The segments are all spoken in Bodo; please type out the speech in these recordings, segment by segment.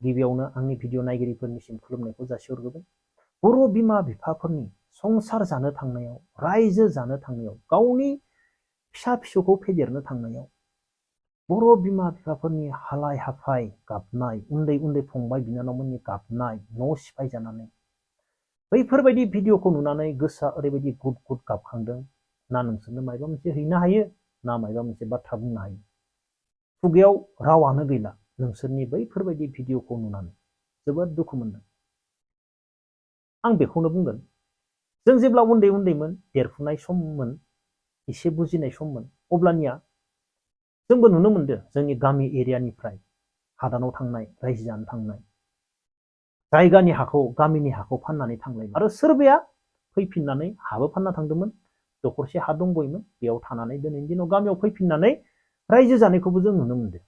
गिबियावनो आंनि भिडिअ नायगिरिफोरनिसिम खुलुमनायखौ जासिहरग्रोबाय। बर' बिमा बिफाफोरनि संसार जानो थांनायाव, रायजो जानो थांनायाव, गावनि फिसा फिसौखौ फेदेरनो थांनायाव बर' बिमा बिफाफोरनि हालाय हाफाय गाबनाय, उन्दै उन्दै फंबाय बिनानावमोननि गाबनाय, न' सिफाय जानानै बैफोरबायदि भिडिअखौ नुनानै गोसोआ ओरैबायदि गुद गुद गाबखांदों। ना नोंसोरनो माबा मोनसे हैनो हायो, ना माबा मोनसे बाथ्रा बुंनो हायो। खुगायाव रावानो गैला नोंसोरनि बैफोरबायदि भिडिअखौ नुनानै जोबोद दुखु मोनदों। आं बेखौनो बुंगोन, जों जेब्ला उन्दै उन्दैमोन, देरफुनाय सममोन, एसे बुजिनाय सममोन, अब्लानिया जोंबो नुनो मोनदों जोंनि गामि एरियानिफ्राय हादानाव थांनाय, रायजो जानो थांनाय, जायगानि हाखौ, गामिनि हाखौ फाननानै थांलायबाय आरो सोरबाया फैफिननानै हाबो फानना थांदोंमोन, दखरसे हा दंबोयोमोन, बेयाव थानानै दिनैनि दिनाव गामियाव फैफिननानै रायजो जानायखौबो जों नुनो मोनदों।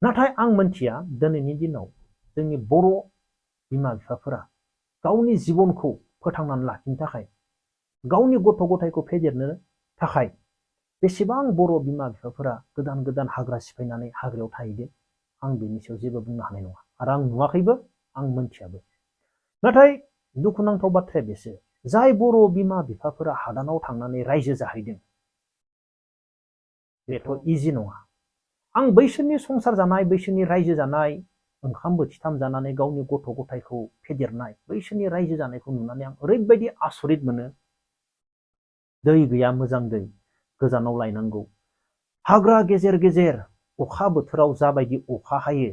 नाथाय आं मोनथिया दिनैनि दिनाव जोंनि बर' बिमा बिफाफोरा गावनि जिबनखौ फोथांनानै लाखिनो थाखाय, गावनि गथ' गथायखौ फेदेरनो थाखाय बेसेबां बर' बिमा बिफाफोरा गोदान गोदान हाग्रा सिफायनानै हाग्रायाव थाहैदों, आं बेनि सायाव जेबो बुंनो हानाय नङा आरो आं नुवाखैबो, आं मोनथियाबो। नाथाय दुखुनांथाव बाथ्राया बेसो, जाय बर' बिमा बिफाफोरा हादानाव थांनानै रायजो जाहैदों, बेथ' इजि नङा। आं बैसोरनि संसार जानाय, बैसोरनि रायजो जानाय, ओंखाम बोथिथाम जानानै गावनि गथ' गथायखौ फेदेरनाय, बैसोरनि रायजो जानायखौ नुनानै आं ओरैबायदि आसरित मोनो। दै गैया, मोजां दै गोजानाव लायनांगौ। हाग्रा गेजेर गेजेर अखा बोथोराव जाबायदि अखा हायो,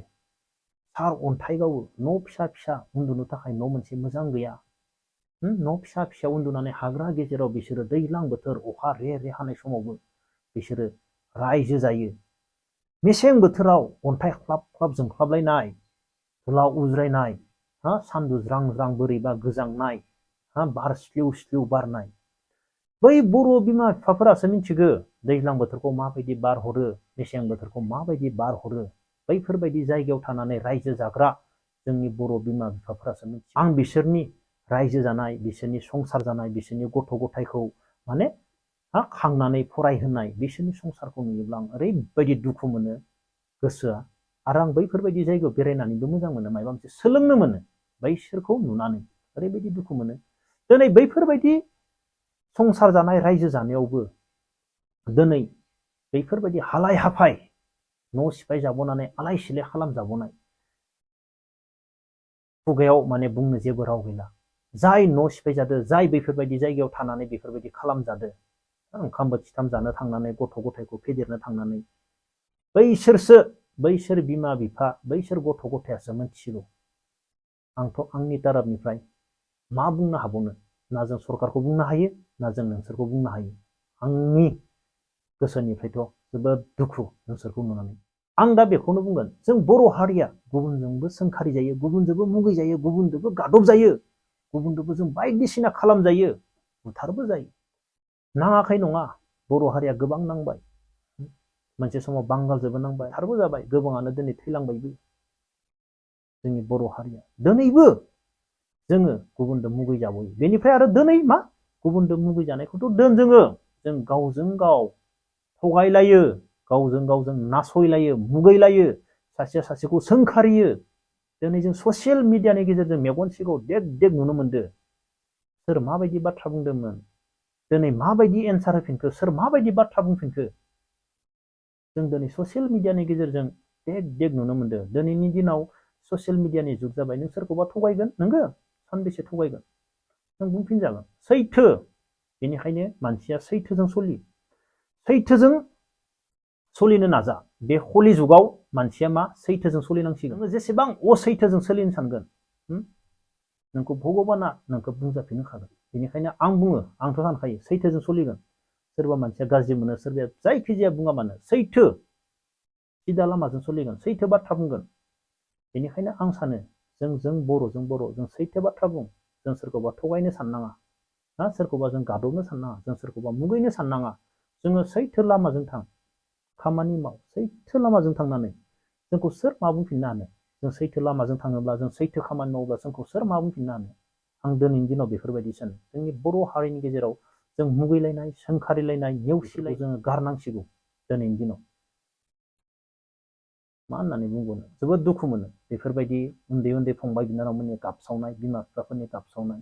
सार अन्थाइ गावो, न' फिसा फिसा उन्दुनो थाखाय न' मोनसे मोजां गैया। न' फिसा फिसा उन्दुनानै हाग्रा गेजेराव बिसोरो दैज्लां बोथोर अखा रे रे हानाय समावबो बिसोरो रायजो जायो। मेसें बोथोराव अन्थाइ ख्लाब ख्लाब जोंख्लाबलायनाय, धुला उज्रायनाय, सान्दुं ज्रां ज्रां बोरैबा गोजांनाय, बार स्लिउ स्लिउ बारनाय। बै बर' बिमा बिफाफोरासो मिथिगौ दैज्लां बोथोरखौ माबायदि बार हरो, मेसें बोथोरखौ माबायदि बार हरो। बैफोरबायदि जायगायाव थानानै रायजो जाग्रा जोंनि बर' बिमा बिफाफोरासो मिथियो। आं बिसोरनि रायजो जानाय, बिसोरनि संसार जानाय, बिसोरनि गथ' गथायखौ माने खांनानै फरायहोनाय, बिसोरनि संसारखौ नुयोब्ला आं ओरैबायदि दुखु मोनो गोसोआ। आरो आं बैफोरबायदि जायगायाव बेरायनानैबो मोजां मोनो, माबा मोनसे सोलोंनो मोनो बैसोरखौ नुनानै, ओरैबायदि दुखु मोनो। दिनै बैफोरबायदि संसार जानाय, रायजो जानायावबो दिनै बैफोरबायदि हालाय हाफाय न' सिफाय जाबोनानै आलाय सिलाय खालामजाबोनाय, खुगायाव माने बुंनो जेबो राव गैला। जाय न' सिफाय जादों, जाय बैफोरबायदि जायगायाव थानानै बेफोरबायदि खालामजादों, ओंखाम बोथिथाम जानो थांनानै, गथ' गथायखौ फेदेरनो थांनानै, बैसोर बिमा बिफा, बैसोर गथ' गथायासो मिथिगौ। आंथ' आंनि तारफनिफ्राय मा बुंनो हाबावनो, ना जों सरकारखौ बुंनो हायो, ना जों नोंसोरखौ बुंनो हायो। आंनि गोसोनिफ्रायथ' जोबोद दुखु नोंसोरखौ नुनानै। आं दा बेखौनो बुंगोन, जों बर' हारिया गुबुनजोंबो सोंखारि जायो, गुबुनजोंबो मुगै जायो, गुबुनजोंबो गादब जायो, गुबुनजोंबो जों बायदिसिना खालामजायो, बुथारबो जायो। नाङाखै नङा, बर' हारिया गोबां नांबाय, मोनसे समाव बांगालजोंबो नांबाय, बुथारबो जाबाय, गोबाङानो दिनै थैलांबायबो। जोंनि बर' हारिया दिनैबो जोङो गुबुनजों मुगै जाबोयो। बेनिफ्राय आरो दिनै मा, गुबुनजों मुगै जानायखौथ' दोन, जों गावजों गाव थगायलायो, गावजों गावजों नासयलायो, मुगैलायो, सासेया सासेखौ सोंखारियो। दिनै जों ससियेल मिडियानि गेजेरजों मेगन सिगाङाव देग देग नुनो मोनदों। सोर माबायदि बाथ्रा बुंदोंमोन, दिनै माबायदि एन्सार होफिनखो, सोर माबायदि बाथ्रा बुंफिनखो, जों दिनै ससियेल मिडियानि गेजेरजों देग देग नुनो मोनदों। दिनैनि दिनाव ससियेल मिडियानि जुग जाबाय, नों सोरखौबा थगायगोन, नोंगो सानबेसे थगायगोन, नों बुंफिनजागोन सैथो। बेनिखायनो मानसिया सैथोजों सलियो, सैथोजों सलिनो नाजा। बे कलि जुगाव मानसिया मा, सैथोजों सलिनांसिगोन। नोङो जेसेबां असैथोजों सोलिनो सानगोन, नोंखौ भगबाना नोंखौ बुंजाफिनहोखागोन। बेनिखायनो आं बुङो, आंथ' सानखायो सैथोजों सलिगोन। सोरबा मानसिया गाज्रि मोनो, सोरबाया जायखिजाया बुङा मानो, सैथो सिदा लामाजों सलिगोन, सैथो बाथ्रा बुंगोन। बेनिखायनो आं सानो जों बर'जों बर' जों सैथो बाथ्रा बुं। जों सोरखौबा थगायनो साननाङा, सोरखौबा जों गादबनो साननाङा, जों सोरखौबा मुगैनो साननाङा। जोङो सैथो लामाजों थां, खामानि माव, सैथो लामाजों थांनानै जोंखौ सोर मा बुंफिननो हानो। जों सैथो लामाजों थाङोब्ला, जों सैथो खामानि मावोब्ला जोंखौ सोर मा बुंफिननो हानो। आं दिनैनि दिनाव बेफोरबायदि सानो। जोंनि बर' हारिनि गेजेराव जों मुगैलायनाय, सोंखारिलायनाय, नेवसिलायनाय जोङो गारनांसिगौ दिनैनि दिनाव। मा होननानै बुंबावनो जोबोद दुखु मोनो बेफोरबायदि उन्दै उन्दै फंबाय बिनानावमोननि गाबसावनाय बिमा बिफाफोरनि गाबसावनाय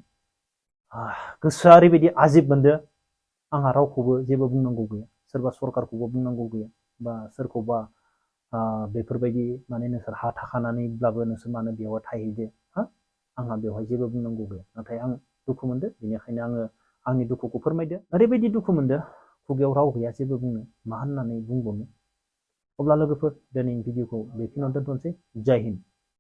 गोसोआ ओरैबायदि आजिब मोनदो आंहा रावखौबो जेबो बुंनांगौ गैया सोरबा सरकारखौबो बुंनांगौ गैया बा सोरखौबा बेफोरबायदि माने नोंसोर हा थाखानानैब्लाबो नोंसोर मानो बेवहाय थाहैदो हा आंहा बेवहाय जेबो बुंनांगौ गैया नाथाय आं दुखु मोनदो बेनिखायनो आङो आंनि दुखुखौ फोरमायदो ओरैबायदि दुखु मोनदो खुगायाव राव गैया जेबो बुंनो मा होननानै बुंबावनो अब्ला लोगोफोर दिनैनि भिडिअखौ बेखिनियावनो दोनथ'नोसै जय हिन्द